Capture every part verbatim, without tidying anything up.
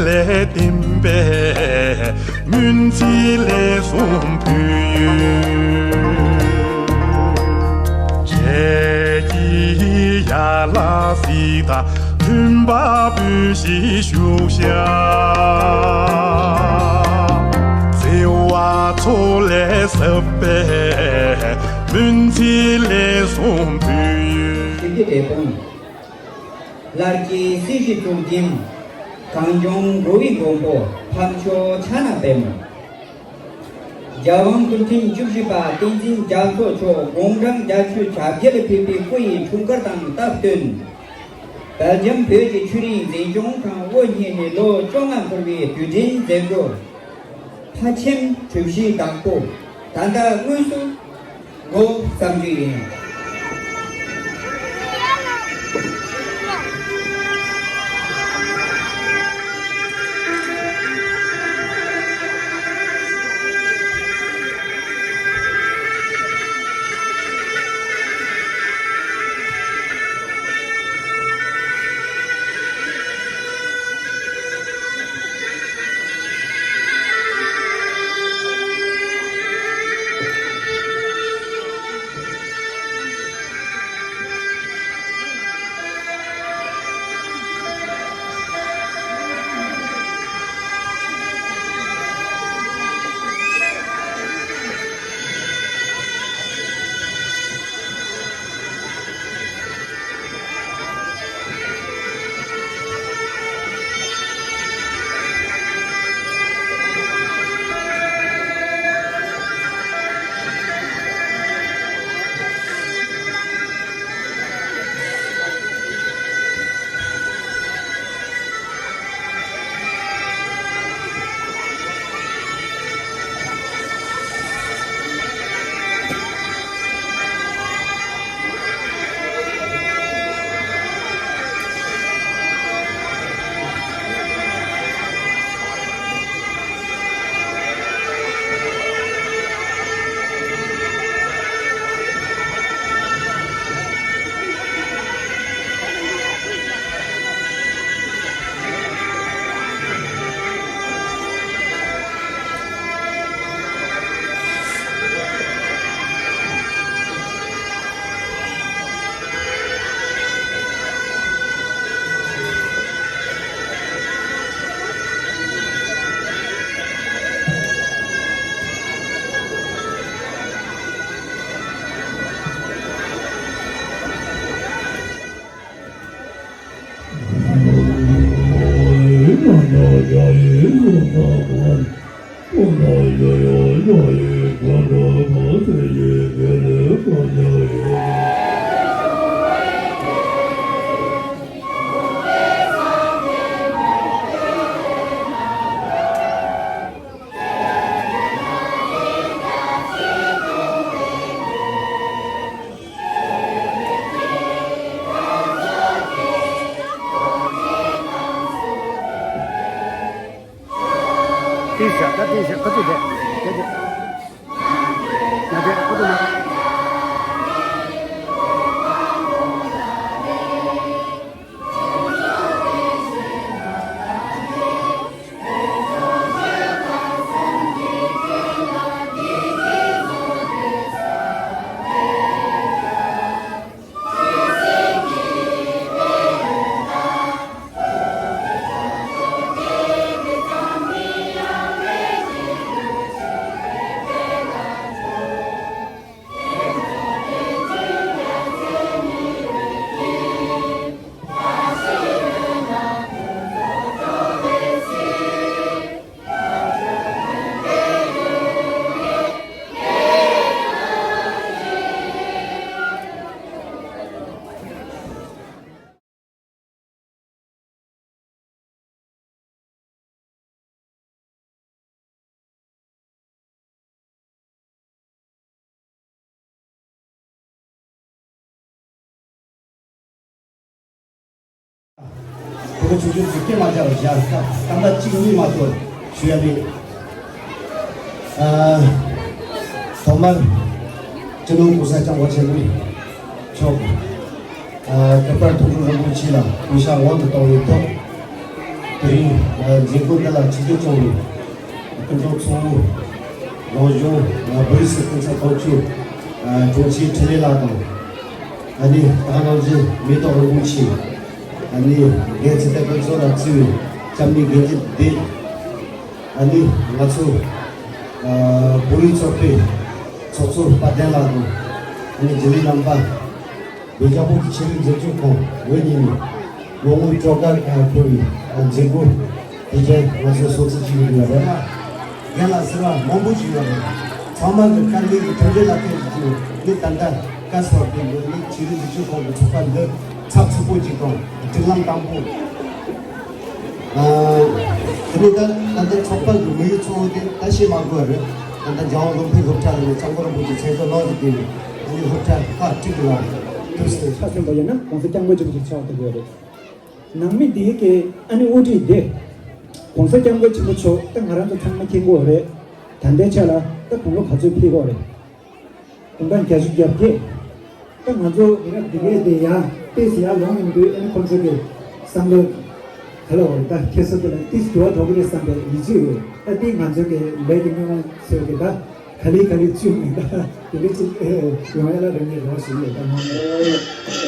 ལས་བརྟེན་པའི་སྨོན་ཚིག་ལེགས་གསུངས་ཕུལ་ཡོད། ཁྱེད་ཀྱིས་ཡར་ལ་གཟིགས་དང་མཐུན་པ་འབུལ་ཞིག་བཞུགས་ཤག་བརྩེ་བ་ཚོགས་ལས་ཟབ་པའི་སྨོན་ཚིག་ལེགས་གསུངས་ཕུལ་ཡོད། ཞིབ་ཀྱི་འབྲས་སྤུངས། ལྷར་བཅས་སྲིད་ཞིའི་གཙུག་རྒྱན། གངས་ལྗོངས་འགྲོ་བའི་མགོན་པོ་འཕགས་མཆོག་ཕྱག་ན་པདྨོ། རྒྱལ་དབང་སྐུ་ཕྲེང་བཅུ་བཞི་པ་བསྟན་འཛིན་རྒྱ་མཚོ་མཆོག་དགུང་གྲངས་བརྒྱད་ཅུ་གྱ་བརྒྱད་ལ་ཕེབས་པའི་སྐུ་ཡི་འཁྲུངས་སྐར་དང་སྟབས་བསྟུན། སྦེལ་ཇམ་བོད་ཀྱི་ཆོས་རིག་འཛིན་སྐྱོང་ཁང་དབུ་བརྙེས་ནས་ལོ་བཅོ་ལྔ་འཁོར་བའི་དུས་དྲན་མཛད་སྒོ། ཕ་ཆེམ་གྲུ་བཞིའི་བདག་པོ། ད་ལྟ་དངོས་སུ་འགོ་བརྩམས་རྒྱུ་ཡིན། ཏིས་ད་ཏིས་ཁ་ཏིས་དེ་དེ་དེ་ན་དེ་ཁ་ཏིས་ན། བོད་ཆོས་ཆོས་ཚོ་སྐད་མ་རྒྱག་རོགས་བྱ། སྐབས་ལ་གཅིག་གཉིས་མ་གཏོགས་ཞུ་ཡ་མེད། ཨ། ཐོག་མར་སྤྱི་ནོར་༸གོང་ས་༸སྐྱབས་མགོན་ཆེན་པོ་མཆོག་གི། ཨ། གུས་པར་ཐུགས་སྤྲུལ་རིན་པོ་ཆེ་ལ་གུས་ཕྱག་སྔོན་དུ་གཏོང་བའི་ཐོག་དེ་རིང་མཛད་སྒོ་འདི་ལ་ཆིབས་བསྒྱུར་བྱུང་བའི་སྐུ་མགྲོན་ཚོགས་མི། རང་གཞུང་བོད་རིགས་སྤྱི་མཐུན་ཚོགས་ཆུང་དྲུང་ཆེ་འཕྲིན་ལས་ལགས་དང་། ཨ་ནི་ད་ག་ནང་བཞིན་མེ་ཏོག་རིན་པོ་ཆེ། ཨ་ནི་རྒན་ཚེ་བརྟན་ཕུན་ཚོགས་ལགས་གཙོས་པའི་སྐྱབས་གནས་དགེ་འདུན་སྡེ། ཨ་ནི་ང་ཚོ་བོད་རིགས་ཚོགས་པའི་ཚོགས་གཙོ་དཔལ་ལྡན་ལགས་དང་། ཨ་ནི་རྒྱུན་ལས་རྣམ་པ། བོད་རྒྱལ་ཁབ་ཀྱི་ཆོས་རིག་འཛིན་སྐྱོང་ཁང་འོས་གཉིས་ནས་ལོ་ངོ་བཅོ་ལྔ་འཁོར་བའི་མཛད་སྒོ་དེ་བཞིན་ང་ཚོས་སྲུང་བརྩི་བྱེད་ཀྱི་ཡོད་རེད། རྒན་ལགས་ཟེར་བ་མང་པོ་ཞིག་ཡོད་རེད། ཚང་མ་གི་དཀའ་ལས་ཀྱི་མཐུན་སྒྲིལ་ལ་ཐུག་ཅིག་ནི་ད་ལྟ་བཀའ་ཟུར་པའི་ངོས་ནས་ཆོས་རིག་འཛིན་སྐྱོང་ཁང་གི་ཚོགས་པ་འདི་ཚགས་ཚུད་པོ་ཅིག་དང་སྒྲིག་ལམ་དང་པོ། ཨ། ད་ནི་ད་ད་ལྟ་ཚོགས་པ་གི་དངོས་ཡོད་གཙོ་བོ་དེ་ད་བཤད་མ་དགོས་རེད། ད་ལྟ་རྒྱལ་དབང་ཀླུ་ཕུན་སློབ་གྲྭ་ལ་ནས་སྐྱབས་མགོན་རིན་པོ་ཆེ་མཚན་བརྗོད་གནང་ཟིན་དེ་ནས་ཨ་ནི་སློབ་གྲྭ་ཁག་དྲུག་གི་ནང་ཐུགས་སུ་ཆ་མཚོན་པ་ཡིན་ན་༸གོང་ས་༸སྐྱབས་མགོན་ཆེན་པོ་མཆོག་ཆགས་བསྡད་ཡོད་རེད། ནང་མི་དེའི་གི་ཨ་ནི་དབུ་ཁྲིད་དེ་༸གོང་ས་༸སྐྱབས་མགོན་ཆེན་པོ་མཆོག་ད་ང་རང་ཚོ་ཚང་མ་མཁྱེན་གྱི་ཡོད་རེད། ད་ལྟའི་ཆ་ལ་ད་དགུང་ལོ་ག་ཚོད་ཕེབས་ཀྱི་ཡོད་རེད། དགུང་གྲངས་བརྒྱད་ཅུ་གྱ་བརྒྱད། ད་ང་ཚོ་མི་རབས་འདི་གས་དེ་ཡང་ཏོག་ཙམ་ཡར་ལོངས་ཡོང་དུས་ཨ་ནི་ཁོང་ཚོ་གི་བསམ་བློ་ག་ལ་འོང་ད་ཁྱེད་ཚོ་དེ་ལ་ཏོག་ཙམ་འགྱུར་བ་འགྲོ་གི་རེད་བསམ་པའི་ཡིད་ཆེས་ཡོད། ད་འདི་ང་ཚོ་གི་ལས་ཀྱི་སྣེ་མོ་ཚོས་གི་ད་ག་ལེ་ག་ལེ་བཅུག་ནས་ད་དེ་ག་ཅིག་ཡོང་ཡ་ལ་རེ་ངས་རོགས་ཞུ་ཡོད་ད་མ།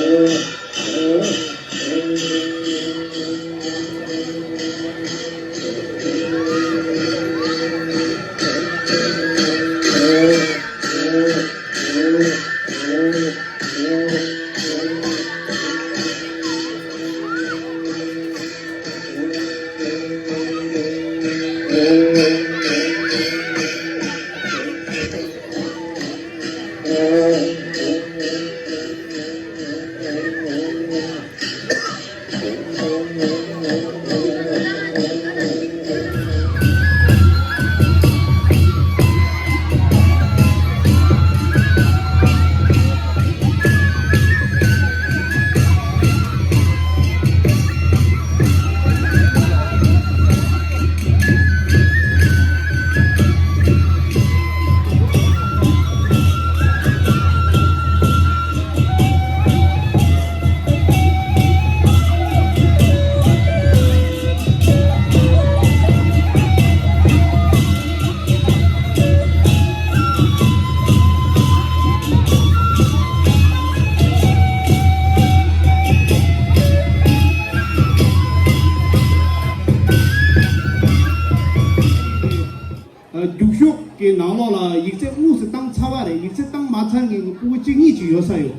རྒྱུགས་ཤོག་གི་ནང་ལོགས་ལ་ཡིག་ཚད་དངོས་སུ་བཏང་ཚར་བ་རེད། ཡིག་ཚད་བཏང་མ་ཚར་མཁན་གྱི་སྤུ་གུ་གཅིག་གཉིས་ཅིག་ཡོད་ས་ཡོད།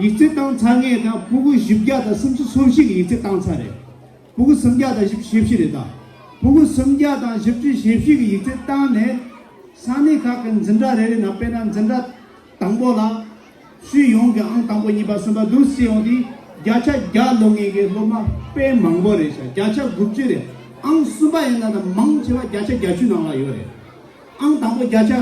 ཡིག་ཚད་བཏང་ཚར་མཁན་དང་སྤུ་གུ་བཞི་བརྒྱ་དང་སུམ་ཅུ་སོ་བཞི་གི་ཡིག་ཚད་བཏང་ཚར་རེད། སྤུ་གུ་སུམ་བརྒྱ་དང་བཞི་བཅུ་ཞེ་བཞི་རེད་ད། སྤུ་གུ་སུམ་བརྒྱ་དང་བཞི་བཅུ་ཞེ་བཞི་གི་ཡིག་ཚད་བཏང་ནས། ས་གནས་ཁག་གི་འཛིན་གྲྭ་རེ་རེ་ནང་དཔེར་ན་འཛིན་གྲྭ་དང་པོ་ལ། སུའི་ཡོང་གི་ཨང་དང་པོ་གཉིས་པ་གསུམ་པ་འདུག་སེ་ཡོང་དུས་བརྒྱ་ཆ་བརྒྱ་ལོན་མཁན་གྱི་སློབ་མ་དཔེ་མང་པོ་རེད་ཤག་བརྒྱ་ཆ་དགུ་བཅུ་རེད། ཨང་གསུམ་པ་ཡིན་ན་ད་མང་ཆེ་བ་བརྒྱ་ཆ་བརྒྱད་ཅུ་ནང་ལ་ཡོད་རེད། ཨང་དང་པོ་བརྒྱ་ཆ་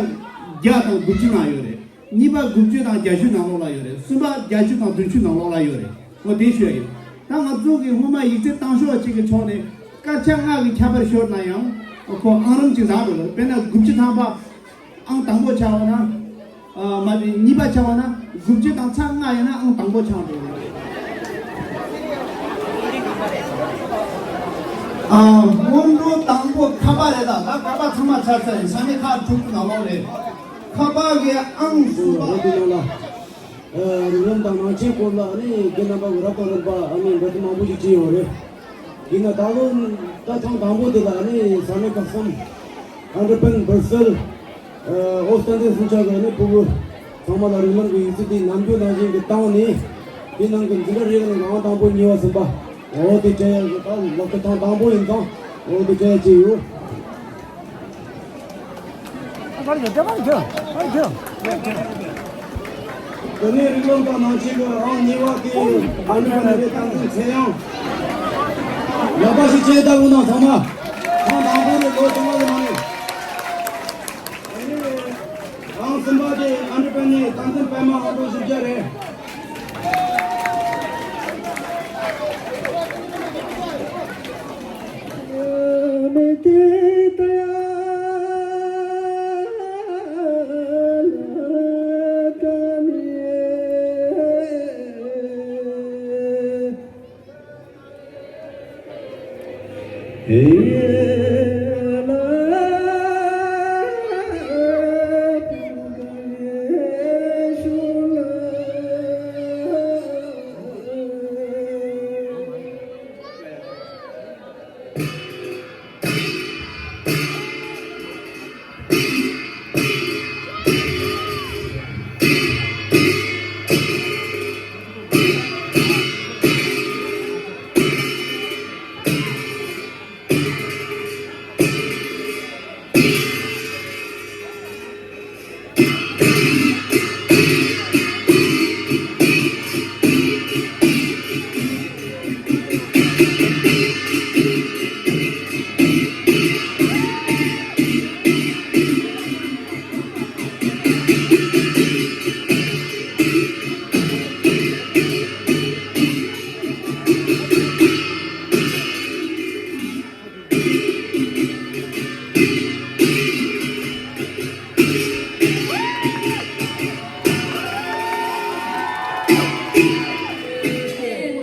བརྒྱ་དང་དགུ་བཅུ་ནང་ཡོད་རེད། གཉིས་པ་དགུ་བཅུ་དང་བརྒྱད་ཅུ་ནང་ལོགས་ལ་ཡོད་རེད། གསུམ་པ་བརྒྱད་ཅུ་དང་བདུན་ཅུ་ནང་ལོགས་ལ་ཡོད་རེད། འོ་དེ་ཤོད་ཡིན། ད་ང་ཚོ་གི་སྔོན་མ་ཡིག་ཚད་བཏང་ཕྱོགས་གཅིག་གི་ཕྱོགས་ནས་སྐར་ཆ་ལྔ་གི་ཁྱད་པར་ཤོར་ན་ཡང་ཁོ་ཨང་རིམ་གཅིག་རག་དགོས་རེད། དཔེར་ན་དགུ་བཅུ་ཐམ་པ་ཨང་དང་པོ་ཆགས་པ་ན། ཨ་མ་རེད། གཉིས་པ་ཆགས་པ་ན་དགུ་བཅུ་དང་ཚེག་ལྔ་ཡོད་ན་ཨང་དང་པོ་ཆགས་འགྲོ་གི་རེད། ཨ་སྔོན་འགྲོ་དང་པོ་ཁ་པར་རེད། ད་ད་ཁ་པར་ཚང་མ་ཚར་ཚར་ཡིན། ས་གནས་ཁག་དྲུག་གི་ནང་ལོགས་རེད། ཁ་པར་གི་ཨང་གསུམ་པ། འོ་དེ་ནང་ལ། ཨ་རིགས་ལམ་དང་ནང་ཆེན་སྐོར་ལ་ཨ་ནི་རྒན་རྣམ་པ་གི་རབ་དང་རིམ་པ་ཨ་ནི་འབྲེལ་གཏུག་མང་པོ་ཞིག་བྱས་ཡོད་རེད། ཡིན་ན་ད་ལོ་ད་ཐེངས་དང་པོ་དེ་ལ་ཨ་ནི་ས་གནས་ཁག་གསུམ། ཨན་ཏི་པན། སྦར་སེལ། ཨོ་སི་ཏན་ཏན་གསུམ་ཆ་གི་ཨ་ནི་ཕྲུ་གུ་ཚང་མ་ལ་རིགས་ལམ་གི་ཡིག་ཚད་དེ་ནམ་རྒྱུན་ནང་བཞིན་གྱི་བཏང་ནས། དེ་ནང་གི་འཛིན་གྲྭ་རེ་རེ་ནང་གི་ཨང་དང་པོ་གཉིས་པ་གསུམ་པ། འོ་དེ་སྤྲད་ཡག་གི་ད་ལག་བསྟར་ཐེངས་དང་པོ་ཡིན་ཙང་འོ་དེ་སྤྲད་ཡག་བྱས་ཡོད། དེ་ནས་རིགས་ལམ་དང་ནང་ཆེན་གྱི་ཨང་གཉིས་པ་དེ་ཨ་ནི་ཨ་ནི་བསྟན་འཛིན་ཚེ་དབྱངས། ལག་པ་ཞིག་བྱས་ད་འོ་ན་ཚང་མ། ཨང་དང་པོ་དེ་ལོ་ཆུང་བ་གི་ནང་ནས། དེ་ནས་ཨང་གསུམ་པ་དེ་ཨ་ནི་ཨ་ནི་བསྟན་འཛིན་པད་མ་ཨང་གྲངས་བཞི་བརྒྱ་རེད།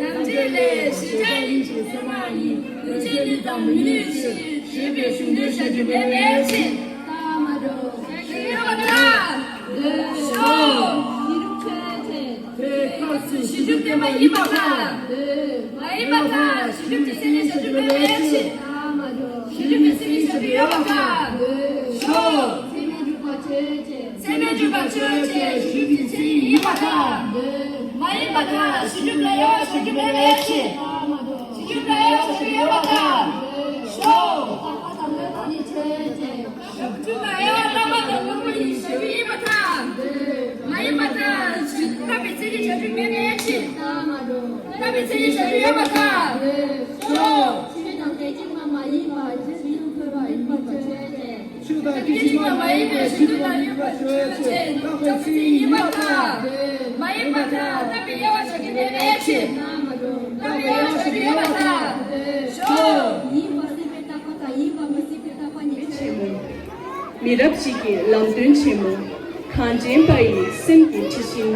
རྣམ་འགྲེལ་ལས། ཞེས་བྱ་ཡིན་ཞེས་སེམས་མ་ཡིན། ཀུན་བྱེད་ལུས་དང་མི་ལུས་ཕྱིར། ཞེས་པའི་གཞུང་དོན་བཤད་རྒྱུ་མེད་པའི་ཕྱིར། རྟགས་མ་གྲུབ། ཞེས་ཡོད་པར་ཐལ། ཞོག །ཕྱི་སྒྲུབ་ཆོས་ཅན། དེ་སྐབས་སུ་གཞི་སྒྲུབ་བསྟན་པ་ཡིན་པར་ཐལ། མ་ཡིན་པར་ཐལ། གཞི་སྒྲུབ་ཀྱི་མཚན་ཉིད་བྱ་རྒྱུ་མེད་པའི་ཕྱིར། གཞི་སྒྲུབ་ཀྱི་མཚན་ཉིད་བྱ་རྒྱུ་ཡོད་པར་ཐལ། ཞོག །ཚད་མས་གྲུབ་པ་ཆོས་ཅན། ཚད་མས་གྲུབ་པ་ཆོས་ཅན། གཞི་སྒྲུབ་ཀྱི་མཚན་ཉིད་ཡིན་པར་ཐལ། མ་ཡིན་པར་ཐལ། གཞི་སྒྲུབ་ལ་དབྱེ་བ་བྱ་རྒྱུ་མེད་པའི་ཕྱིར། གཞི་སྒྲུབ་ལ་དབྱེ་བ་བྱ་རྒྱུ་ཡོད་པར་ཐལ། ཞོག །བརྟག་པ་དང་སྨོས་པ་ནི་ཆོས་ཅན། བརྟག་པ་དང་སྨོས་པ་ནི་བྱ་རྒྱུ་ཡིན་པར་ཐལ། མ་ཡིན་པར་ཐལ། བརྟགས་པའི་མཚན་ཉིད་བྱ་རྒྱུ་མེད་པའི་ཕྱིར། བརྟགས་པའི་མཚན་ཉིད་བྱ་རྒྱུ་ཡོད་པར་ཐལ། ཆོས་དང་དེ་གཅིག་མ་མ་ཡིན་པ་གཞི་མཐུན་འཁོད་པ་ཡིན་པ་ཆོས་ཅན། ཆོས་དང་དེ་གཅིག་མ་མ་ཡིན་པའི་གཞི་མཐུན་ལ་ཡོད་པ་ཆོས་ཅན། བརྟགས་པའི་མཚན་ཉིད་ཡིན་པར་ཐལ། མ་ཡིན་པར་ཐལ། བརྟགས་པའི་དབྱེ་བ་བྱ་རྒྱུ་མེད་པའི་ཕྱིར། བརྟགས་པའི་དབྱེ་བ་བྱ་རྒྱུ་ཡོད་པར་ཐལ། ཞོག །ཡིན་པ་སྲིད་པའི་བརྟག་པ་དང་ཡིན་པ་མ་སྲིད་པའི་བརྟག་པ་ཉིད་ཆེན་མོ། མི་རབས་ཤིག་གི་ལམ་སྟོན་ཆེན་མོ། གངས་ཅན་པ་ཡི་སེམས་ཀྱི་འཁྲི་ཤིང་།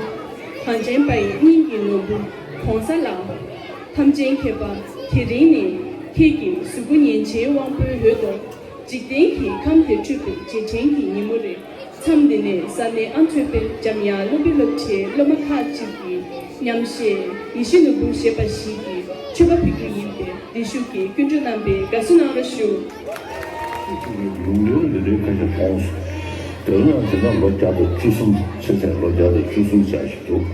གངས་ཅན་པ་ཡི་སྙིང་གི་ནོར་བུ་༸གོང་ས་ལགས། ཐམས་ཅད་མཁྱེན་པ། དེ་རིང་ནི་ཁྱེད་ཀྱི་གཟུགས་པོ་ཉིན་བྱེད་དབང་པོའི་འོད་ཀྱིས། འཇིག་རྟེན་གྱི་ཁམས་འདིར་འཁྲུངས་པའི་རྗེས་དྲན་གྱི་ཉིན་མོ་རེད། མཚམས་འདི་ནས་ས་གནས་ཨ་མཆོད་དཔལ་འཇམ་དབྱངས་སློབ་དཔོན་སློབ་གྲྭའི་སློབ་མ་ཁག་ཅིག་གིས་ཉམས་བཞེས་ཡིད་བཞིན་ནོར་བུ་ཞེས་པ་ཞིག་གི་མཆོད་པ་ཕུལ་རྒྱུ་ཡིན་པས། བདེ་ཤུགས་ཀྱིས་སྐྱོན་བརྗོད་གནང་བའི་དགའ་བསུ་གནང་རོགས་ཞུ། ལུང་འདྲེན་འདི་འདྲའི་སྐད་ཆ་མཐོང་སོང་། དེ་ལ་དེ་ན་ལོ་བརྒྱ་དང་བཅུ་གསུམ་ཕྱིན་ཚད་ལོ་བརྒྱ་དང་བཅུ་གསུམ་ཙམ་ཞིག་འདུག་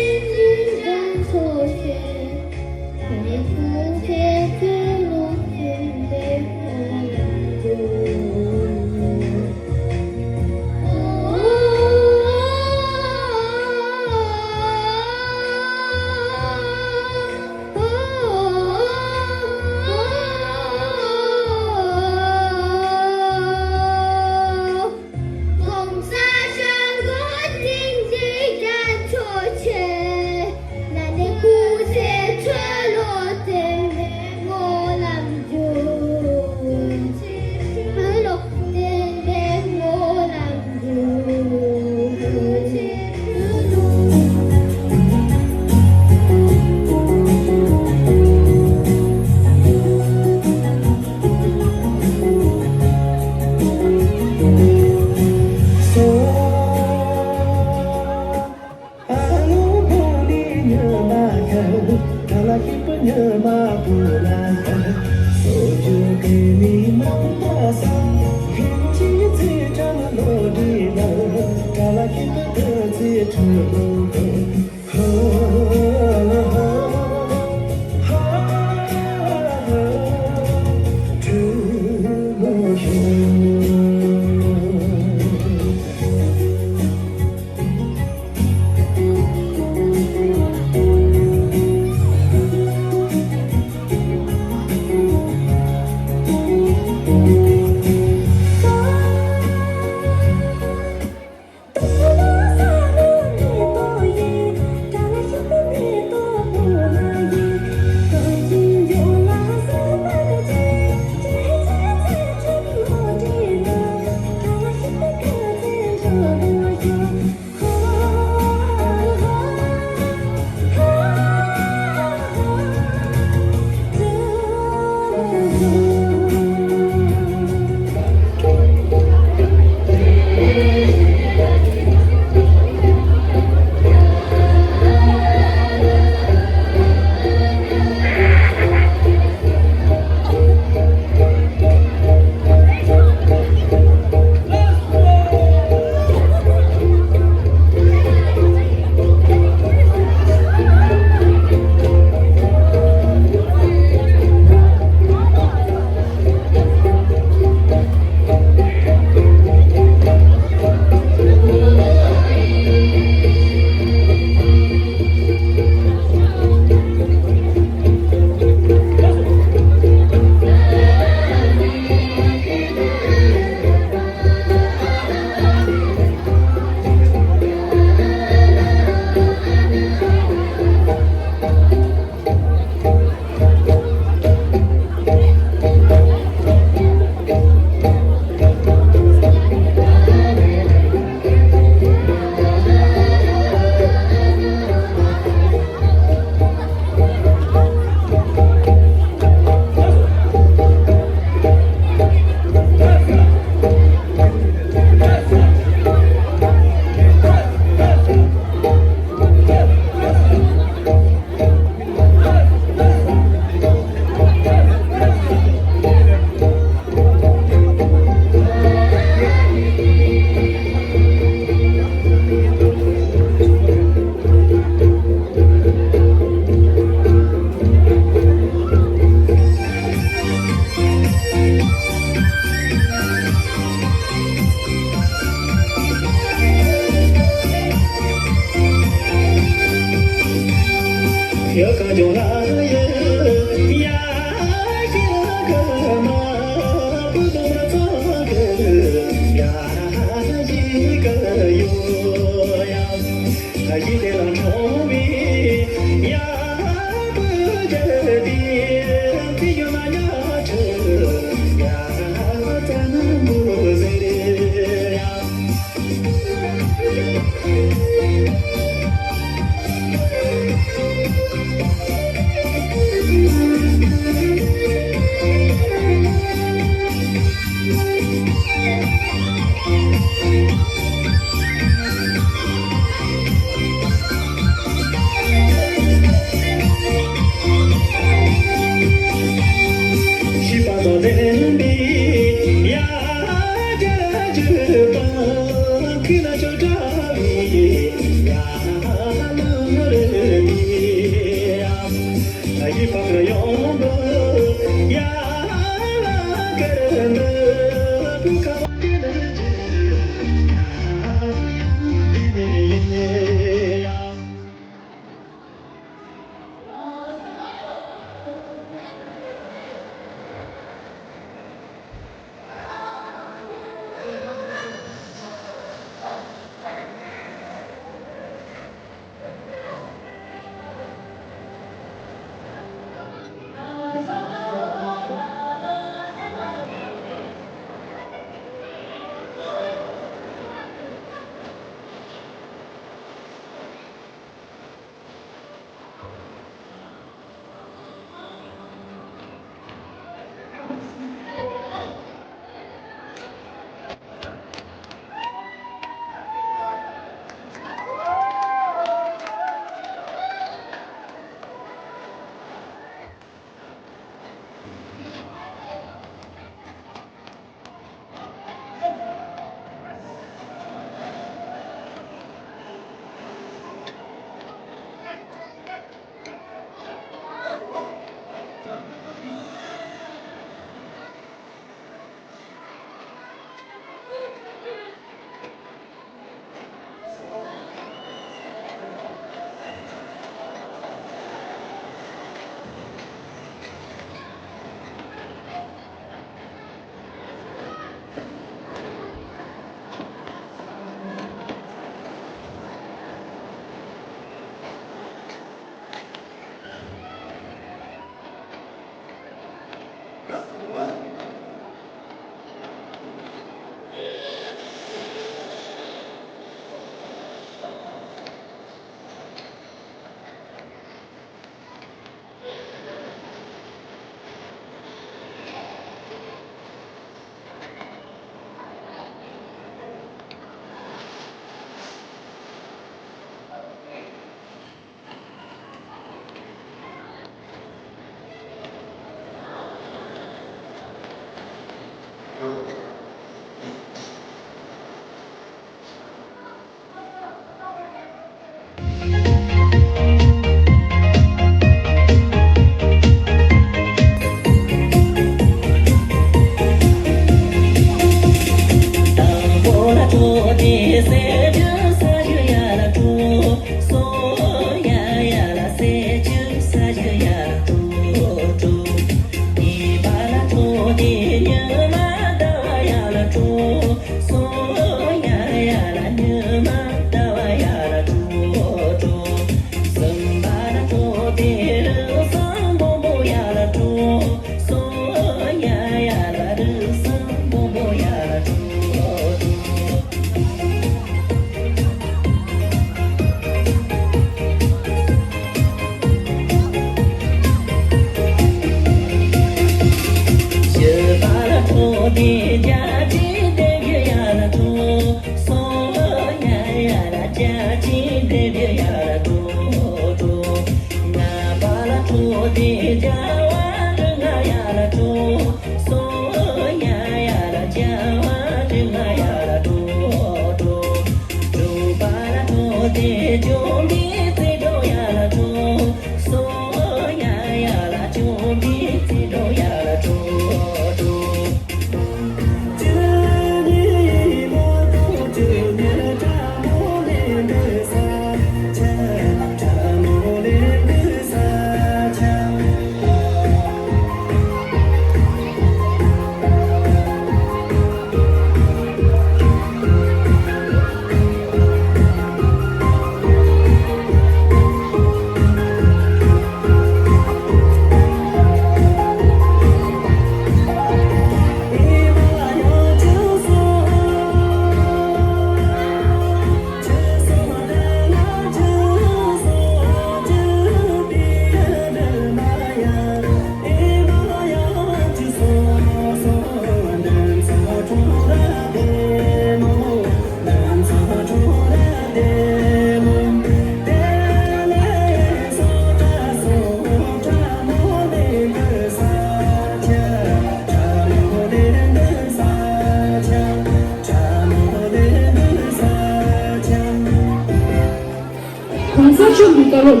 གོང་ས་མཆོག་གི་བཀའ་སློབ།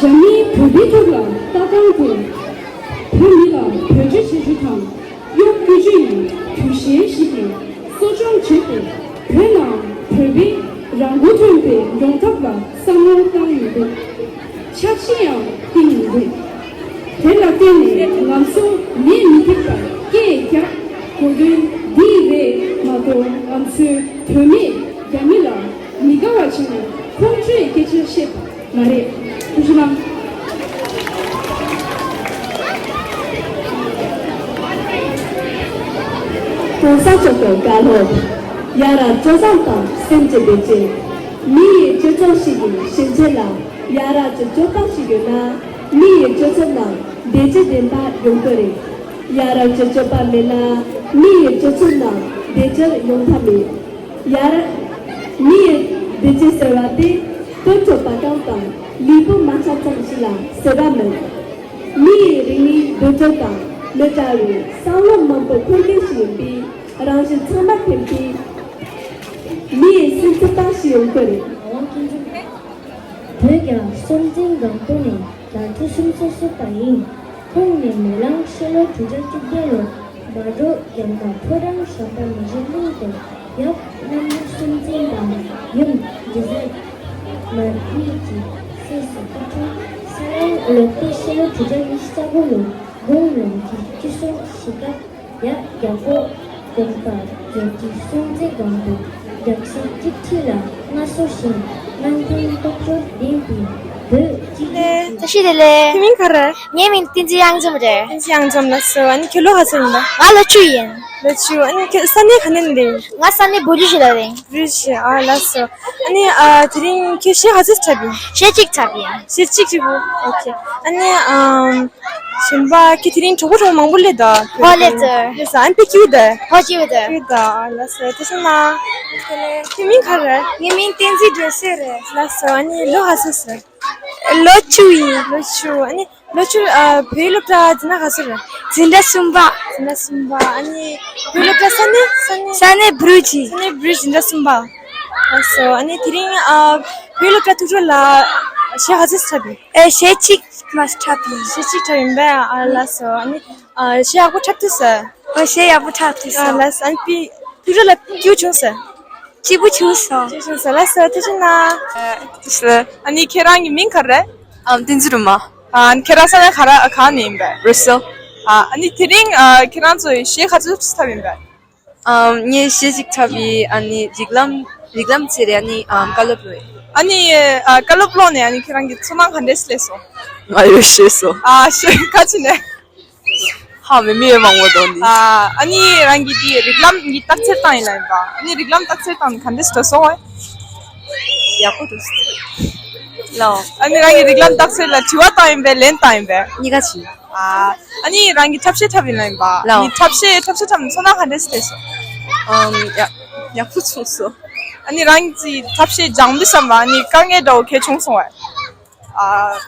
རྒྱ་མིས་བོད་པའི་ཐོག་ལ་ལྟ་སྟངས་དེ། བོད་མི་ལ་བེད་སྤྱོད་བྱེད་རྒྱུ་དང་། གཡོ་སྒྱུ་ཡི་དུས་གཞན་ཞིག་ཏུ་གསོ་སྐྱོང་བྱས་ཏེ། བོད་ནང་བོད་པའི་རང་མགོ་ཐོན་པའི་ཡོང་ཐབས་ལ་བསམ་བློ་བཏང་ཡོད་འདུག་འཆར་གཞི་ཡང་བཏིང་ཡོད་འདུག་དེ་ལ་བརྟེན་ནས་ང་ཚོ་ལས་མི་ཐེག་པར་སྐད་རྒྱག་དགོས་དོན་འདི་རེད་མ་གཏོགས། ང་ཚོའི་བུད་མེད་རྒྱ་མི་ལ་མི་དགའ་བ་བྱས་ནས་ཁོང་ཚོའི་སྐད་ཆ་བཤད་པ་མ་རེད། ཐུགས་རྗེ་གནང་། གོང་ས་མཆོག་གི་བཀའ་སློབ། ཡ་རབས་སྤྱོད་བཟང་དང་སེམས་ཀྱི་བདེ་སྐྱིད། མི་ཡི་སྤྱི་ཚོགས་ཤིག་གི་ཕྱིན་ཆད་ལ་ཡ་རབས་ཀྱི་སྤྱོད་པ་ཞིག་ཡོད་ན། མི་ཡི་སྤྱི་ཚོགས་ནང་བདེ་སྐྱིད་ལྡན་པ་ཡོང་གི་རེད། ཡ་རབས་ཀྱི་སྤྱོད་པ་མེད་ན་མི་ཡི་སྤྱི་ཚོགས་ནང་བདེ་སྐྱིད་ཡོང་ཐབས་མེད། ཡ་རབས། མི་ཡི་བདེ་སྐྱིད་ཟེར་བ་དེ་དོན་འགྲུབ་པ་གང་དང་ལུས་པོ་མ་ཆགས་ཙམ་ཞིག་ལ་ཟེར་བ་མིན། མི་ཡི་རིག་གནས་འདུ་འཛོམས་དང་མི་འདྲ་བའི་བསམ་བློ་མང་པོ་འཁོར་མཁན་ཞིག་ཡིན་པས། རང་བཞིན་ཚང་མ་ཕན་པའི་མི་ཡི་སེམས་ཚོར་པ་ཞིག་ཡོང་གི་རེད། བོད་རྒྱལ་སྲོང་བཙན་སྒམ་པོ་ནས་ཟླ་གྲོགས་གསུམ་སོ་སོ་པ་ཡིན། ཁོང་ནས་མེ་གླང་ཕྱི་ལོ་དྲུག་བརྒྱ་བཅུ་བརྒྱད་ལོར་མ་འབྲོག་ཡང་ན་ཕོ་བྲང་བྱམས་པ་མི་རྗེ་གླིང་དུ་ཡབ་གནམ་རི་སྲོང་བཙན་དང་ཡུམ་རྗེ་བཙུན་མ་གཉིས་ཀྱི་སྲས་སུ་སྐུ་འཁྲུངས། ས་ཡོམ་ལོག་པའི་ཕྱི་ལོ་དྲུག་བརྒྱ་ཉི་ཤུ་རྩ་དགུ་ལོར་དགུང་ལོ་བཅུ་གསུམ་བཞེས་སྐབས། ཡབ་རྒྱལ་པོ་དགོངས་པ་རྫོགས་ཀྱིས་སྲོང་བཙན་སྒམ་པོ་རྒྱལ་སྲིད་སྐྱིད་ཁྲི་ལ་མངའ་གསོལ་ཞིང་། སྨན་ཁང་ལྟོགས་ཤོར་ལྡན་པའི་བོད་སྤྱི་ལེ། བཀྲ་ཤིས་བདེ་ལེགས། ཁྱེད་མིང་ག་རེ། ངའི་མིང་བསྟན་འཛིན་དབྱངས་འཛོམས་རེད། བསྟན་འཛིན་དབྱངས་འཛོམས། ལགས་སོ། ཨ་ནི་ཁྱོད་ལོ་ག་ཚོད་ཡིན་པ། ང་ལོ་བཅུ་ཡིན། ལོ་བཅུ། ཨ་ནི་ཁྱོད་ས་གནས་ག་ནས་ཡིན། ང་ས་གནས་བོད་རིགས་ཤིག་ལ་རེད། བོད་རིགས་ཤིག་ཨ་ལགས་སོ། ཨ་ནི་ཨ་དེ་རིང་ཁྱོད་གཞས་ག་ཚོད་འཁྲབ་ཡིན། གཞས་གཅིག་འཁྲབ་ཡིན། གཞས་གཅིག་རེད་པོ། ཨོ་ཁེ། ཨ་ནི་ཨམ། གཞན་པ་ཁྱེད་དེ་རིང་གྲོགས་པོ་གྲོགས་མང་པོ་སླེབས་འདུག་ཧོ་སླེབས་ཚར། སླེབས་ཚར། ཨ་ནི་དཔེ་སྐྱིད་པོ་འདུག་ཧོ་སྐྱིད་པོ་འདུག་སྐྱིད་པོ་འདུག་ཨ་ལགས་སོ། བཀྲ་ཤིས་བདེ་ལེགས། ཁྱེད་མིང་ག་རེ། ངའི་མིང་བསྟན་འཛིན་སྒྲོལ་གསལ་རེད། ལགས་སོ། ཨ་ནི་ལོ་ག་ཚོད་སོང་། ལོ་བཅུ་ཡིན། ལོ་བཅུ། ཨ་ནི་ ལོ་ཆུ་ཨ་བོད་ཡིག་སློབ་གྲྭ་འཛིན་གྲྭ་ག་ཚོད་རེད། འཛིན་གྲྭ་གསུམ་པ། འཛིན་གྲྭ་གསུམ་པ། ཨ་ནི་བོད་ཡིག་སློབ་གྲྭ་ས་གནས་ས་གནས། ས་གནས་བུ་རུ་ཆི། ས་གནས་བུ་རུ་འཛིན་གྲྭ་གསུམ་པ། ལགས་སོ། ཨ་ནི་དེ་རིང་ཨ་བོད་ཡིག་སློབ་གྲྭ་ཐུགས་སྤྲོ་ལ་གཞས་ག་ཚོད་འཁྲབ་ཡིན། ཨེ་གཞས་གཅིག་མ་འཁྲབ་ཡིན། གཞས་གཅིག་འཁྲབ་ཡིན་པས། ཨ་ལགས་སོ། ཨ་ནི་ཨ་གཞས་ཡག་པོ་འཁྲབ་ཐུབ་སོང་། ཨ་གཞས་ཡག་པོ་འཁྲབ་ཐུབ་ཨ་སོང་། ལགས་སོ། ཨ་ནི་ཐུགས་སྤྲོ་ལ་སྐྱིད་པོ་བྱུང་སོང་། སྐྱིད་པོ་བྱུང་སོང་། སྐྱིད་པོ་བྱུང་སོང་། ལགས་སོ། ཐུགས་རྗེ་གནང་། ཨ་ལགས་སོ། ཨ་ནི་ཁྱེད་རང་གི་མིང་ག་རེ་རེད། ཨམ་བསྟན་འཛིན་སྒྲོལ་མ། ཨ་ཁྱེད་རང་ས་གནས་ག་ར་གང་ནས་ཡིན་པས། རུ་སུལ། ཨ་ཨ་ནི་དེ་རིང་ཨ་ཁྱེད་རང་ཚོ་གཞས་ག་ཚོད་འཁྲབ་ཡིན་པས། ཨམ་ངས་གཞས་ཤིག་འཁྲབ་ཡིན། ཨ་ནི་རིགས་ལམ་རིགས་ལམ་ཚེ་རེད། ཨ་ནི་ཨམ་བཀའ་སློབ་ལོས། ཨ་ནི་ཨ་བཀའ་སློབ་ཀློག་ནས་ཨ་ནི་ཁྱེད་རང་གི་ཚོར་སྣང་ག་འདྲས་སླེབས་སོང་། ང་ཡོད་ཤེས་སོང་། ཨ་ཤེས་ག་ཅི་ནས། ཧ་མི་མི་ཡོད་མང་པོ་འདུག་འདི། ཨ་ཨ་ནི་རང་གི་དེ་རིགས་ལམ་གྱི་རྟགས་འཚེར་བཏང་ཡིན་ལ་ཡིན་པ། ཨ་ནི་རིགས་ལམ་རྟགས་འཚེར་བཏང་ག་འདྲས་འགྲོ་སོང་བས། ཡག་པོ་འདུག་ལོ། ཨ་ནི་རང་གི་རིགས་ལམ་རྟགས་འཚེར་ལ་དྲི་བ་བཏང་ཡིན་པས་ལན་བཏང་ཡིན་པས། གཉིས་ཀ་བྱིན། ཨ་ཨ་ནི་རང་གི་འཁྲབ་གཞས་འཁྲབ་ཡིན་ལ་ཡིན་པ། ལོ། ཨ་ནི་འཁྲབ་གཞས་འཁྲབ་གཞས་འཁྲབ་ནས་ཚོར་སྣང་ག་འདྲས་སླེབས་སོང་། ཨམ་ཡག་ཡག་པོ་བྱུང་སོང་། ཨ་ནི་རང་གི་འཁྲབ་གཞས་སྦྱངས་འདི་བསམ་པ། ཨ་ནི་དཀའ་ངལ་འདྲ་བོ་གལ་བྱུང་སོང་བས། ཨ།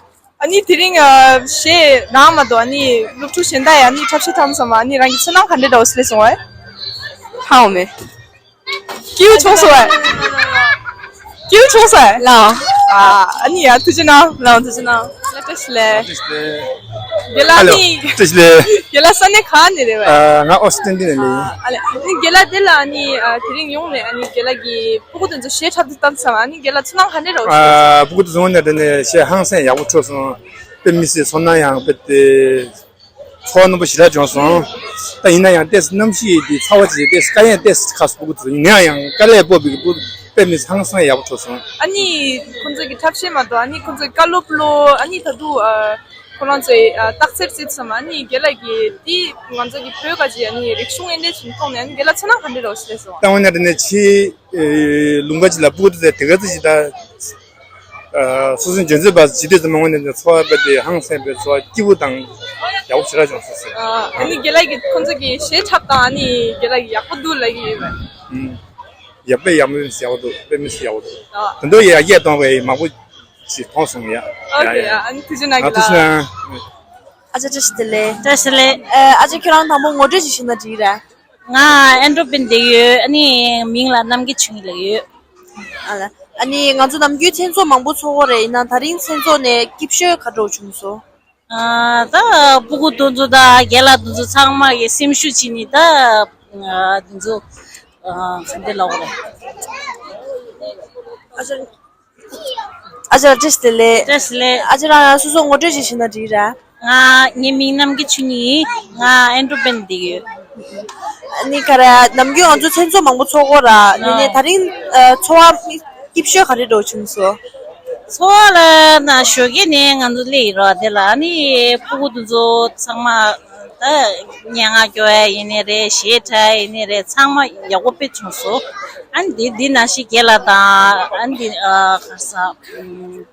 ཨ་ནི་དེ་རིང་ཨ་གཞས་རང་མ་གཏོགས་ཨ་ནི་སློབ་ཕྲུག་གཞན་དག་ཡང་ཨ་ནི་འཁྲབ་གཞས་འཁྲབ་སོང་བ། ཨ་ནི་རང་གི་ཚོར་སྣང་ག་འདྲ་འདྲ་བོ་སླེབས་སོང་བས། ཧ་འོ་མེ། སྐྱིད་པོ་བྱུང་སོང་བས། སྐྱིད་པོ་བྱུང་སོང་བས། ལའོ། ཨ་ཨ་ནི་ཡ་ཐུགས་རྗེ་གནང་། ལའོ་ཐུགས་རྗེ་གནང་། ལ་བཀྲ་ཤིས་བདེ་ལེགས། བཀྲ་ཤིས་བདེ་ལེགས། རྒན་ལགས། ཨ་ལོ། ནི་བཀྲ་ཤིས་བདེ་ལེགས། རྒན་ལགས་ས་གནས་ག་ནས་རེད་བས། ཨ་ང་ཨོ་སི་ཊེན་ཊི་ནས་ལེ་ཡིན། ཨ་ལེ། ཨ་ནི་རྒན་ལགས་དེ་ལ་ཨ་ནི་ཨ་དེ་རིང་ཡོང་ནས་ཨ་ནི་རྒན་ལགས་ཀྱི་སྤུ་གུ་དེ་ཚོ་གཞས་འཁྲབ་དུས་བཏང་ཙམ་ཨ་ནི་རྒན་ལགས་ཚོར་སྣང་ག་འདྲ་རོ། ཨ་སྤུ་གུ་དེ་ཚོ་ངོ་ནས་དེ་ནས་གཞས་ཧང་སང་ཡག་པོ་འཁྲབ་སོང་། དཔེ་མི་སྲིད་ཚོར་སྣང་ཡང་དཔེ་དེ་ཚོར་སྣང་པོ་ཞེ་དྲག་བྱུང་སོང་། ད་ཡིན་ན་ཡང་ཏོག་ཙམ་གནམ་གཤིས་དེ་ཚ་བ་ཅིག་ཏོག་ཙམ་དཀའ་ངལ་ཏོག་ཙམ་ཁག་སོང་། སྤུ་གུ་དེ་ཚོ་ཡིན་ན་ཡང་དཀའ་ལས་སྤོབས་པའི་སྤུ་གུ་དཔེ་མི་སྲིད་ཧང་སང་ཡག་པོ་འཁྲབ་སོང་། ཨ་ནི་ཁོང་ཚོ་གི་འཁྲབ་གཞས་མ་གཏོགས་ཨ་ནི་ཁོང་ཚོ་གི་བཀའ་སློབ་ལོ་ཨ་ནི་ད་དུང་ཨ། ཁོ་རང་ཚོའི་ཨ་རྟགས་གསལ་བརྩིས་སོང་། ཨ་ནི་རྒན་ལགས་ཀྱིས་དེ་ང་ཚོ་གི་བོད་ཀྱི་ཨ་ནི་རིག་གཞུང་ཨེ་འདྲས་ཅིག་མཐོང་ནས་ཨ་ནི་རྒན་ལགས་ཚོར་སྣང་ག་འདྲས་རོ་ཞེས་སོང་། ད་འོ་ན་དེ་ནས་ཕྱིའི་ཨེ་ལུང་པ་ཅིག་ལ་སྤུ་གུ་དེ་ཚོ་དེ་ག་ཚོད་ཅིག་ད་ཨ་སོ་སོའི་འཇོན་ཚོད་པ་ཇི་དུས་ཙམ་མང་བ་ནས་ཚོར་བ་དཔེ་དེ་ཧང་སངས་པའི་ཚོར་བ་སྐྱིད་པོ་དང་ཡག་པོ་ཞེ་དྲག་བྱུང་སོང་ཟེར། ཨ་ནི་རྒན་ལགས་ཀྱིས་ཁོང་ཚོ་གི་གཞས་འཁྲབ་སྟངས་ཨ་ནི་རྒན་ལགས་ཀྱིས་ཡག་པོ་འདུག་ལབ་ཀྱི་ཡོད་པས། ཨུམ། ཡག་པོ་ཡག་མོ་ཡག་པོ་འདུག་དཔེ་མི་སྲིད་ཡག་པོ་འདུག་ཨ། དེ་འདྲ་ཡག་ཡག་གཏོང་བའི་མང་པོ་ཞིག་མཐོང་སོང་ཡ། ཨོ་ཁེ། ཡ་ཡ། ཨ་ནི་ཐུགས་རྗེ་གནང་། ང་གི་ཐུགས་རྗེ་ལགས། གནང་། ཨ་ཅག་བཀྲ་ཤིས་བདེ་ལེགས། བཀྲ་ཤིས་བདེ་ལེགས། ཨ་ཨ་ཅག་ཁྱོད་རང་དང་པོ་ངོ་སྤྲོད་ཅིག་ཞུས་ན་འགྲིག་ར། ང་ཨན་ཌོ་པན་བསྡད་ཡོད། ཨ་ནི་མིང་ལ་རྣམ་རྒྱལ་ཆོས་ཉིད་ལབ་ཡོད། ཨ་ལ། ཨ་ནི་ང་ཚོ་ནམ་རྒྱུན་མཚན་ཚོགས་མང་པོ་ཚོགས་ཀྱི་ཡོད་རེད། ཡིན་ནའང་དེ་རིང་མཚན་ཚོགས་ནས་སྐྱིད་ཤོས་ག་འདྲ་བྱུང་སོང་། ཨ་ད་སྤུ་གུ་དེ་ཚོ་དང་རྒན་ལགས་དེ་ཚོ་ཚང་མ་གི་སེམས་ཤུགས་བྱིན་ནས་ད་ཨ་དེ་ཚོ་ཨ་ཚན་དེ་ལོག་རེད། ཨ་ཅག་ཨ་ཅག་བཀྲ་ཤིས་བདེ་ལེགས། བཀྲ་ཤིས་བདེ་ལེགས། ཨ་ཅག་རང་ཡང་སོ་སོ་ངོ་སྤྲོད་ཅིག་བྱས་ན་འགྲིག་ར། ང་ངའི་མིང་རྣམ་རྒྱལ་ཆོས་ཉིད་ཡིན། ང་ཨན་ཌོ་པན་བསྡད་ཡོད། ཨ་ནི་ག་རེ་ནམ་རྒྱུན་ང་ཚོ་མཚན་ཚོགས་མང་པོ་ཚོགས་ཀྱི་ཡོད་ར། ཨ་ནི་ནས་ད་རིང་ཨ་ཚོར་བ་སྐྱིད་ཤོས་ག་རེ་འདྲ་བྱུང་སོང་། ཚོར་བ་ལ་ན་ཞོགས་ཀས་ནས་ང་ཚོ་སླེབས་ཡིན་ར། དེ་ལ་ཨ་ནི་སྤུ་གུ་དེ་ཚོ་ཚང་མ་ད་སྙན་ངག་སྐྱོར་ཡ་ཡིན་ནའི་རེད། གཞས་འཁྲབ་ཡ་ཡིན་ནའི་རེད། ཚང་མ་ཡག་པོ་དཔེ་བྱུང་སོང་། ཨ་ནི་འདི་འདི་ནང་བཞིན་རྒན་ལགས་དང་ཨ་ནི་འདི་ཨ་ག་རེ་ཟེར།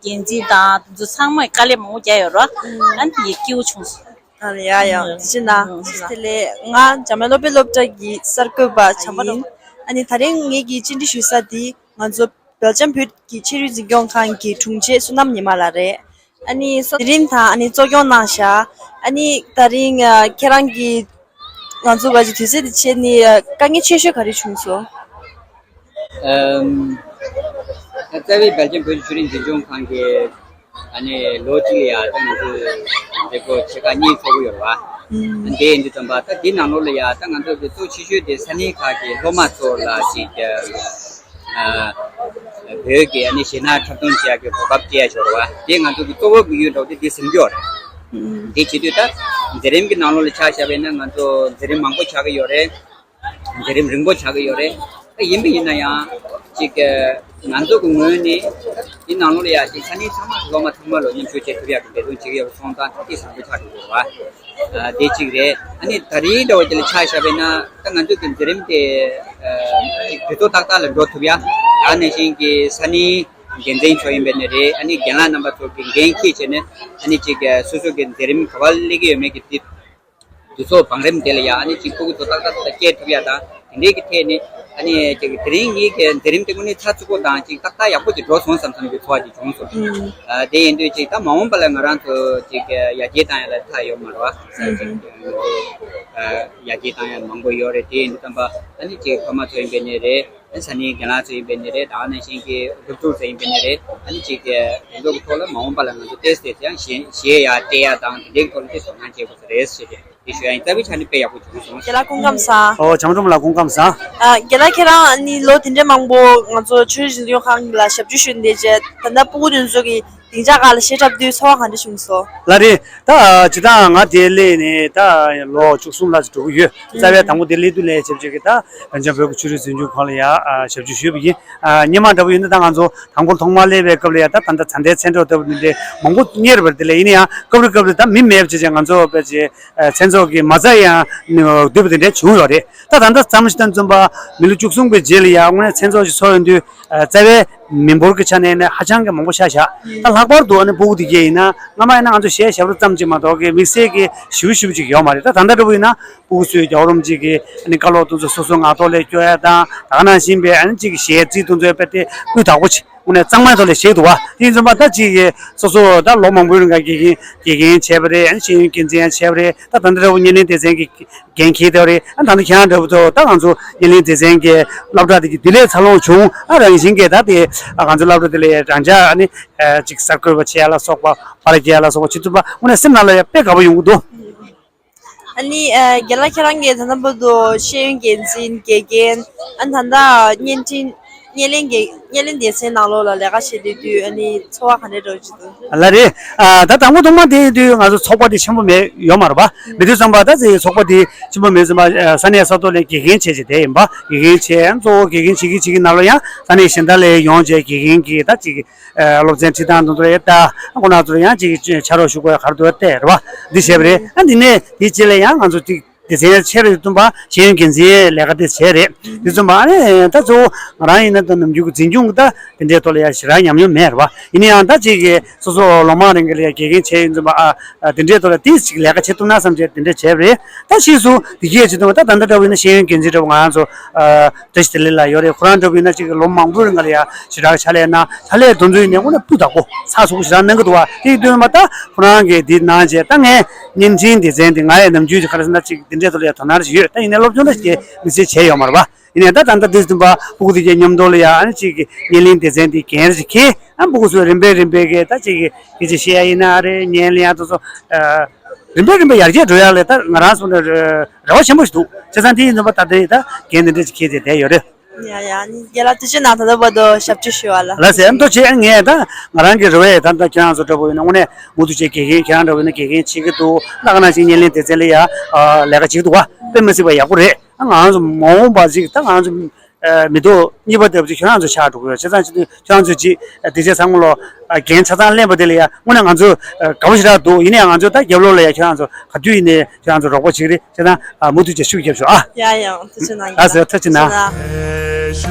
འགན་འཛིན་དང་དེ་ཚོ་ཚང་མས་དཀའ་ལས་མང་པོ་བརྒྱབ་ཡོད་ར། ཨ་ནི་དེ་ཡི་སྐྱིད་པོ་བྱུང་སོང་། ཨ་ཡ་ཡ། ཐུགས་རྗེ་གནང་། ཐུགས་རྗེ་གནང་། དེ་ལས་ང་འཇམ་དབྱངས་སློབ་དཔོན་སློབ་གྲྭ་གི་གསར་འགོད་པ་ཡིན། ཨ་ནི་ད་རིང་ངེད་ཀྱི་བཅར་འདྲི་ཞུ་ས་དེ་ང་ཚོ་སྦེལ་ཇམ་བོད་ཀྱི་ཆོས་རིག་འཛིན་སྐྱོང་ཁང་གི་དྲུང་ཆེ་བསོད་ནམས་ཉི་མ་ལགས་རེད། ཨ་ནི་སོ་དེ་རིང་དང་ཨ་ནི་གཙོ་སྐྱོང་གནང་ཤག་ཨ་ནི་ད་རིང་ཨ་ཁྱེད་རང་གིས་ང་ཚོ་ག་ཅིག་དུས་ཚོད་འདི་བྱས་ནས་ཨ་དཀའ་ངལ་ཆེ་ཤོས་ག་རེ་བྱུང་སོང་། ཨམ། ད་རྩ་བའི་སྦེལ་ཇམ་བོད་ཀྱི་ཆོས་རིག་འཛིན་སྐྱོང་ཁང་གིས་ཨ་ནི་ལོ་གཅིག་ལ་ཡ་ད་ང་ཚོས་མཛད་སྒོ་ཆེ་ཁག་གཉིས་ཚོགས་ཀྱི་ཡོད་རེད་བ། ཨུམ། དེ་ཡིན་དུས་ཙམ་པ་ད་འདི་ནང་ལོགས་ལ་ཡ་ད་ང་ཚོ་གི་གཙོ་ཆེ་ཤོས་དེ་ས་གནས་ཁག་གི་སློབ་མ་ཚོ་ལ་ཅིག་ཨ་བོད་ཀྱི་ཨ་ནི་གཞས་སྣ་འཁྲབ་སྟོན་བྱེད་ཡག་གི་གོ་སྐབས་སྤྲད་ཡ་ཡོད་རེད་བ། དེ་ང་ཚོ་གི་གཙོ་བོ་དམིགས་ཡུལ་འདྲ་བོ་དེ་འདི་ཟིན་གྱི་ཡོད་རེད། ཨུམ། དེ་བྱེད་དུས་ད་མཛད་རིམ་གྱི་ནང་ལོགས་ལ་ཆ་བཞག་པ་ཡིན་ན་ང་ཚོ་མཛད་རིམ་མང་པོ་ཆགས་ཀྱི་ཡོད་རེད། མཛད་རིམ་རིང་པོ་ཆགས་ཀྱི་ཡོད་རེད། ད་ཡིན་པ་ཡིན་ན་ཡང་ཅིག་ང་ཚོ་གི་ངོས་ནས་འདི་ནང་ལོགས་ལ་ཡ་ཅིག་ས་གནས་ཚང་མ་གི་སློབ་མ་ཚང་མ་ལ་མཉམ་ཞུགས་བྱེད་ཐུབ་ཡག་གི་འབད་བརྩོན་བྱེད་ཀྱི་ཡོད་པ་སོང་ཙང་ད་དེ་བཟང་པོ་ཆགས་འགྲོ་གི་རེད་བ། ཨ་དེ་གཅིག་རེད། ཨ་ནི་ད་རེས་འདྲ་བོ་དེ་ལ་ཆ་བཞག་པ་ཡིན་ན་ད་ང་ཚོ་གི་མཛད་རིམ་དེ་ཅིག་དུས་ཚོད་ཏག་ཏག་ལ་འགྲོ་ཐུབ་ཡ། ད་ནང་བཞིན་གྱི་ས་གནས་འགན་འཛིན་ཚོ་ཡིན་པ་ཡིན་ནའི་རེད། ཨ་ནི་རྒན་ལགས་རྣམ་པ་ཚོ་གི་འགན་འཁྱེར་བྱས་ནས་ཨ་ནི་ཅིག་སོ་སོ་གི་མཛད་རིམ་ག་པར་སླེབས་ཀྱི་ཡོད་མེད་ཀྱི་དེ། དུས་ཚོད་བང་རིམ་དེ་ལ་ཡ་ཨ་ནི་གཅིག་སྤུ་གུ་ཚོ་ཏག་ཏག་ཏག་ཏག་སྐྱེལ་ཐུབ་ཡ་དང་ དེ་འདྲའི་གི་ཐད་ནས་ཨ་ནི་ཅིག་དེ་རིང་གི་གི་མཛད་རིམ་དེ་དངོས་གནས་ཚགས་ཚུད་པོ་དང་ཅིག་ཏག་ཏག་ཡག་པོ་ཅིག་འགྲོ་སོང་བསམ་བསམ་གྱི་ཚོར་བ་ཅིག་བྱུང་སོང་། ཨ་དེ་ཡིན་དུས་ཅིག་ད་མ་འོངས་པ་ལ་ང་རང་ཚོ་ཅིག་ཡར་རྒྱས་བཏང་ཡ་ལ་ཐག་ཡོད་མ་རེད་བ། ཨ་ཡར་རྒྱས་བཏང་ཡ་མང་པོ་ཡོད་རེད། དེ་ཡིན་དུས་ཙམ་པ་ཨ་ནི་ཅིག་ཕ་མ་ཚོ་ཡིན་པའི་ནི་རེད། ས་གནས་རྒན་ལགས་ཚོ་ཡིན་པའི་ནི་རེད། ད་ག་ནང་བཞིན་གྱི་སློབ་ཕྲུག་ཚོ་ཡིན་པའི་ནི་རེད། ཨ་ནི་ཅིག་གི་དེ་ཚོ་གི་ཐོག་ལ་མ་འོངས་པ་ལ་ང་ཚོ་ཏོག་ཙམ་ཡང་གཞས་གཞས་ཡར་སྤྲད་ཡ་དང་དེ་འདྲའི་ཐོག་ལ་ཏོག་ཙམ་དོ་སྣང་བྱེད་དགོས་ས་རེད་ཟེར་ཏེ། དེ་ཞུ་ཡ་ཡིན། རྩ་བའི་ཆ་ནས་དཔེ་ཡག་པོ་བྱུང་སོང་། རྒན་ལགས་སྐུ་ཁམས་བཟང་། ཨོ་བྱམས་སྒྲོལ་མ་ལགས་སྐུ་ཁམས་བཟང་། ཨ་རྒན་ལགས་ཁྱེད་རང་ཨ་ནི་ལོ་དེ་འདྲའི་མང་པོ་ང་ཚོ་ཆོས་རིག་འཛིན་སྐྱོང་ཁང་ལ་ཞབས་ཕྱི་ཞུས་བསྡད་རྗེས་ད་ལྟ་སྤུ་གུ་དེ་ཚོ་གི་སྡིངས་ཆ་ཁག་ལ་གཞས་འཁྲབ་དུས་ཚོར་བ་ག་འདྲ་བྱུང་སོང་། ལགས་རེད། ད་ཨ་སྤྱིར་བཏང་ང་དེ་སླེབས་ནས་ད་ལོ་བཅུ་གསུམ་ལྷག་ཙམ་འགྲོ་གི་ཡོད། རྩ་བའི་དང་པོ་དེ་སླེབས་དུས་ལས་ཞབས་ཕྱི་གི་ད་བོད་ཀྱི་ཆོས་རིག་འཛིན་སྐྱོང་ཁང་ལ་ཡ་ཨ་ཞབས་ཕྱི་ཞུས་པ་ཡིན། ཨ་སྔོན་མ་འདྲ་པོ་ཡིན་ན་ད་ང་ཚོ་དང་པོར་ཐོག་མར་སླེབས་པའི་སྐབས་ལ་ཡ་ད་ད་ལྟ་ད་ལྟའི་མཚན་སྒྲོག་ལྟ་བུ་འདི་འདྲའི་མང་པོ་གཉེར་བར་དེ་ལས་ཡིན་ན་ཡང་སྐབས་རེ་སྐབས་རེ་ད་མི་མེད་པ་བྱས་བྱས་ང་ཚོ་ཕལ་ཆེར་མཚན་ཚོགས་ཀྱི་མ་རྩ་ཡང་བསྡུས་པ་དེ་འདྲ་བྱུང་ཡོད་རེད། ད་ད་ལྟ་ཙམ་ཞིག་ད་བརྩམས་པ་མི་ལོ་བཅུ་གསུམ་གྱི་རྗེས་ལ་ཡང་དངོས་གནས་མཚན་ཚོགས་ཤིག་ཚོགས་ཡོང་དུས་རྩ་བའི་མི་འབོར་གྱི་ཆ་ནས་ནི་ཧ་ཅང་གི་མང་པོ་ཤ་ཤ། ད་ལྷག་པར་དུ་ཨ་ནི་སྤུ་གུ་དེ་གས་ཡིན་ན་སྔ་མ་ཡིན་ན་ང་ཚོ་གཞས་ཞབས་བྲོ་ཙམ་ཅིག་མ་གཏོགས་ཀྱི་དམིགས་བསལ་གྱི་ཞིབ་ཞིབ་ཅིག་ཡོད་མ་རེད། ད་ད་ལྟ་འདྲ་པོ་ཡིན་ན་སྤུ་གུ་ཚོས་རྒྱལ་བ་རིན་པོ་ཆེ་གི་ཨ་ནི་བཀའ་སློབ་དེ་ཚོ་སོ་སོ་ངག་ཐོག་ལ་སྐྱོར་ཡ་དང་ད་ག་ནང་བཞིན་པའི་ཨ་ནི་གཅིག་གི་གཞས་ཚིག་དེ་ཚོ་དཔེ་དེ་སྤུས་དག་པོ་ཅིག་དངོས་གནས་གཙང་མའི་ཐོག་ལ་བཞག་འདུག་བ། དེ་ཡིན་ཙང་པ་ད་ཅིག་གི་སོ་སོ་ད་ལོ་མང་པོའི་རིང་ག་དགེ་རྒན་དགེ་རྒན་བྱས་པ་རེད། ཨ་ནི་ཤེས་ཡོན་འགན་འཛིན་ཡང་བྱས་པ་རེད། ད་ད་ལྟ་འདྲ་བོ་བརྙན་ལེན་སྡེ་ཚན་གྱི་འགན་འཁྱེར་བསྡད་པ་རེད། ཨ་ད་ལྟ་ཁྱེད་རང་འདྲ་བོ་ཚོ་ད་ང་ཚོ་བརྙན་ལེན་སྡེ་ཚན་གྱི་སློབ་གྲྭ་དེ་གི་བདེ་ལེགས་འཚར་ལོངས་བྱུང་། ཨ་རང་བཞིན་གྱི་ད་དེ་ང་ཚོ་སློབ་གྲྭ་དེ་ལ་རང་འཇགས་ཨ་ནི་ཅིག་གསར་འགོད་པ་བྱེད་ཡ་ལ་སོགས་པ་པར་རྒྱག་ཡ་ལ་སོགས་པ་བྱེད་ཐུབ་པ་དངོས་གནས་སེམས་ནང་ལ་ཡང་དཔེ་དགའ་པོ་ཡོང་གི་འདུག་ཨ་ནི་ཨ་རྒན་ལགས་ཁྱེད་རང་གིས་ད་ལྟ་བར་དུ་ཤེས་ཡོན་འགན་འཛིན་དགེ་རྒན་ཨ་ད་ལྟ་བརྙན་འཕྲིན་བརྙན་ལེན་དགེ་བརྙན་ལེན་སྡེ་ཚན་ནང་ལོགས་ལ་ལས་ཀ་བྱེད་དུས་དུས་ཨ་ནི་ཚོར་བ་ག་འདྲ་འདྲ་བོ་ཅིག་འདུག་ལགས་རེད། ཨ་ད་དང་པོ་ཐོག་མ་དེ་དུས་ང་ཚོ་ཚོགས་པ་དེ་ཆེན་པོ་མེད་ཡོད་མ་རེད་པ། མེད་དུས་ཙམ་པ་ད་ཚེ་ཚོགས་པ་དེ་ཆེན་པོ་མེད་ཙམ་པ་ས་གནས་ས་ཐོག་ལ་དགེ་རྒན་བྱས་བྱས་དེ་ཡིན་པ། དགེ་རྒན་བྱས་ཡང་གཙོ་བོ་དགེ་རྒན་བྱེད་ཀྱི་བྱེད་ཀྱི་ནང་ལོགས་ཡང་ས་གནས་གཞན་དག་ལ་ཡོང་བྱས་དགེ་རྒན་གྱི་ད་ཅིག་སློབ་ཚན་ཁྲིད་སྟངས་དང་དུ་རེད། ད་ཁོ་ན་ཚོར་ཡང་ཅིག་ཕྱག་རོགས་ཞུ་དགོས་ག་རེ་འདུག་བལྟས་རེད་བ། འདི་བྱས་པ་རེད། ཨ་འདི་ནས་དེའི་རྗེས་ལ་ཡང་ང་ཚོ་ཅིག་སྡེ་ཚན་ཆེ་རུ་བཏོན་པ་ཤེས་ཡོན་འགན་འཛིན་ལས་ཀ་དེ་བྱས་རེད། དེ་ཚོ་མ་ནས་ད་གཙོ་བོ་ང་རང་ཡིན་ན་ད་ནམ་རྒྱུན་གྱི་འཛིན་སྐྱོང་གི་ད་དེ་འདྲའི་ཐོག་ལ་ཡང་ཞེ་དྲག་ཉམས་མྱོང་མེད་རེད་བ། ཡིན་ན་ཡང་ད་ཅིག་གི་སོ་སོ་ལོ་མང་རིང་གི་ལ་ཡ་དགེ་རྒན་བྱས་ཡིན་ཙམ་པ་ཨ་དེ་འདྲའི་ཐོག་ལ་ཏིས་ཅིག་ལས་ཀ་བྱེད་ཐུབ་ན་བསམ་བྱས་དེ་འདྲ་བྱས་པ་རེད། ད་ཕྱིས་སུ་དེ་གས་བྱེད་དུས་ད་ད་ལྟ་འདྲ་བོ་ཡིན་ན་ཤེས་ཡོན་འགན་འཛིན་འདྲ་བོ་ང་རང་ཚོ་ཨ། བཀྲ་ཤིས་བདེ་ལེགས་ལགས་ཡོད་རེད། ཁོ་རང་འདྲ་བོ་ཡིན་ན་ཅིག་ལོ་མང་པོའི་རིང་ལ་ཡ་ཞེ་དྲག་ཕྱག་ལས་གནང་། ཕྱག་ལས་དེ་ཚོའི་ནས་དངོས་གནས་སྤུས་དག་པོ་ཚགས་ཚུད་པོ་ཞེ་དྲག་གནང་གི་འདུག་བ། དེ་ཡིན་དུས་མ་ད་ཁོ་རང་གིས་འདི་གནང་བྱས་ད་ངས་བརྙན་འཕྲིན་སྡེ་ཚན་འདི་ང་ཡི་ནམ་རྒྱུན་གྱི་ག་རེ་ཟེར་ན་ཅིག་འདི་འདྲའི་ཐོག་ལ་ཡ་དོ་སྣང་ཞིག་ཡོད། ད་ཡིན་ནའི་སློབ་སྦྱོང་ད་ཞིག་མི་ཚེ་བྱས་ཡོད་མ་རེད་བ། ཡིན་ནའི་ད་ད་ལྟ་འདི་ཟིན་པ་སྤུ་གུ་དེ་གའི་མཉམ་དུ་ལ་ཡ་ཨ་ནི་ཅིག་གི་བརྙན་ལེན་སྡེ་ཚན་འདི་འགན་རེ་ཞིག་འཁྱེར། ཨ་སྤུ་གུ་ཚོས་རིམ་པས་རིམ་པས་གི་ད་ཅིག་གི་སྐད་ཆ་བཤད་ཡ་ཡིན་ན་ཨ་རེ་བརྙན་ལེན་ཡ་དེ་ཚོ་རིམ་པས་རིམ་པས་ཡར་རྒྱས་འགྲོ་ཡ་ལ་ད་ང་རང་ཚོ་ནས་རེ་བ་ཆེན་པོ་ཞིག་འདུག་བྱས་ཙང་དེ་ཡིན་ཙམ་པ་ད་ལྟའི་ད་འགན་དེ་འདྲ་ཞིག་འཁྱེར་ཏེ་བསྡད་ཡོད་རེད། ཡ་ཡ་ཨ་ནི་རྒན་ལགས་ཐུགས་རྗེ་གནང་། ད་ལྟ་བར་དུ་ཞབས་ཕྱི་ཞུ་བ་ལ། ལགས་སེ། ཨ་མདོ་ཆེ་ངས་ད་ང་རང་གི་རེ་བ་ཡི་ད་ལྟ་ཁྱེད་རང་ཚོ་འདྲ་པོ་ཡིན་ན་དངོས་གནས་མུ་མཐུད་བྱས་དགེ་རྒན་ཁྱེད་རང་འདྲ་པོ་ཡིན་ན་དགེ་རྒན་བྱེད་ཀྱི་འདུག་ད་ག་ནང་བཞིན་བརྙན་ལེན་སྡེ་ཚན་ལ་ཡ་ལས་ཀ་བྱེད་ཀྱི་འདུག་བ། དཔེ་མི་སྲིད་པ་ཡག་པོ་རེད། ད་ང་རང་ཚོ་མ་འོངས་པ་ཅིག་ད་ང་རང་ཚོ་མི་ཐོག་གཉིས་པ་ལྟ་བུ་ཅིག་ཁྱེད་རང་ཚོ་ཆགས་འགྲོ་གི་ཡོད། བྱས་ཙང་ཅི་ནས་ཁྱེད་རང་ཚོ་ཅིག་དེ་ཚེ་ཚང་མ་ལོ་འགན་ཆ་ཚང་ལེན་པ་དེ་ལ་ཡ་དངོས་གནས་ང་ཚོ་དགའ་པོ་ཞེ་དྲག་འདུག་ཡིན་ནའི་ང་ཚོ་ད་རྒྱབ་ལོགས་ལ་ཡ་ཁྱེད་རང་ཚོ་ག་དུས་ཡིན་ནའི་ཁྱེད་རང་ཚོ་རོགས་པ་བྱེད་ཀྱི་རེད། བྱས་ཙང་ཨ་མུ་མཐུད་བྱས་ཤུགས་རྒྱབ་ཤོག་ཨ། ཡ་ཡ་ཐུགས་རྗེ་གནང་། ལགས་སོ་ཐུགས་རྗེ་གནང་། ཐུགས་རྗེ་གནང་།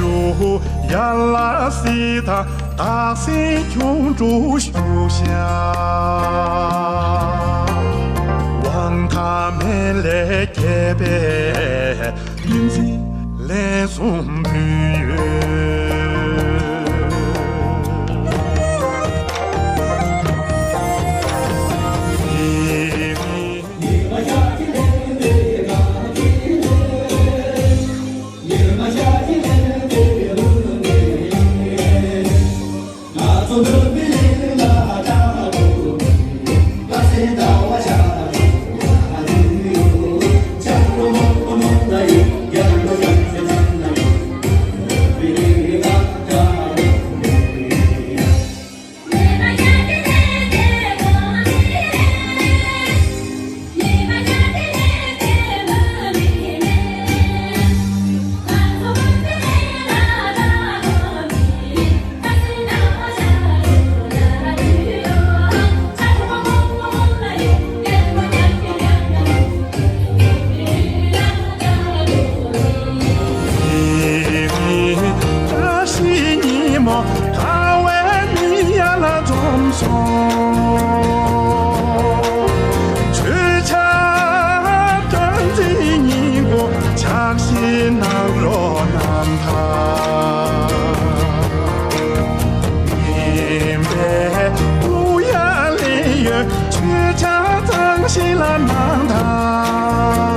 ཆ་ཚང་ཞིག་ལ་སྣང་དང་